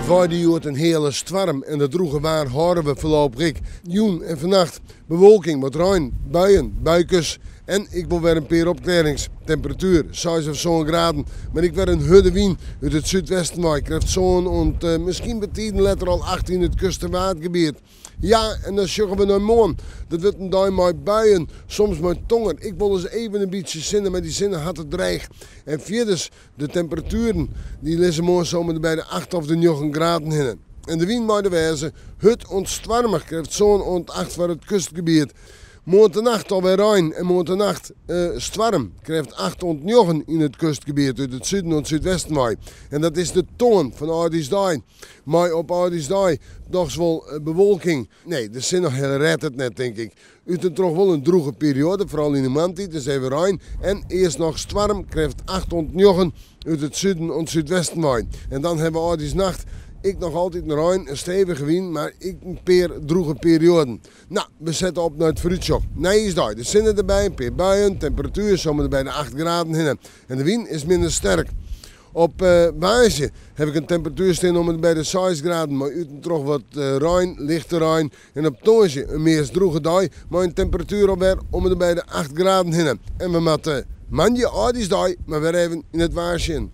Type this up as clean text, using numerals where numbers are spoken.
It waaide hjoed in heale stoarm en dat drûge waar hâlde we foarlopich ek. Jûn en fannacht bewolking, wat rein, buien, buikes en ek wol wer in pear opklearrings. Temperatuer 6 of 7 graden, mar ek wer in hurde wyn út it súdwesten wei, krêft 7 oant miskien betiden letter al 8 yn it kust- en waadgebiet. Ja, en dan sjogge we nei moarn. Dat wurdt in dei mei buien, soms mei tonger. Ek wolris even in bytsje sinne, mar dy sinne hat it dreech. En fierders, de temperatueren dy lizze moarn sa om en by de 8 of de 9 graden hinne. En de wyn mei der wêze, hurd oant stoarmich, krêft 7 oant 8 foar it kustgebiet. Moarntenacht alwer rein en moarntenacht stoarm, krêft 8 oant 9 yn it kustgebiet út it suden oant súdwesten wei. En dat is de toan fan âldjiersdei. Mei op âldjiersdei dochs wol bewolking. Nee, de sinne rêdt it net, tink ik. Ut en troch wol in drûge perioade, foaral yn de moarntiid dus even rein en earst noch stoarm, krêft 8 oant 9 út it suden oant súdwesten wei. En dan hawwe we âldjiersnacht ek noch altyd in rein, in stevige wyn, mar ek in pear drûge perioaden. No, we sette op nei it foarútsjoch. Nijjiersdei, de sinne derby, in pear buien, temperatuer sa om en by de 8 graden hinne. En de wyn is minder sterk. Op woansdei haw ik in temperatuer stean om en by de 6 graden mei út en troch wat rein, lichte rein. En op tongersdei in meast drûge dei mei in temperatuer alwer om en by de 8 graden hinne. En we moatte moandei âldjiersdei mar wer even yn it waar sjen.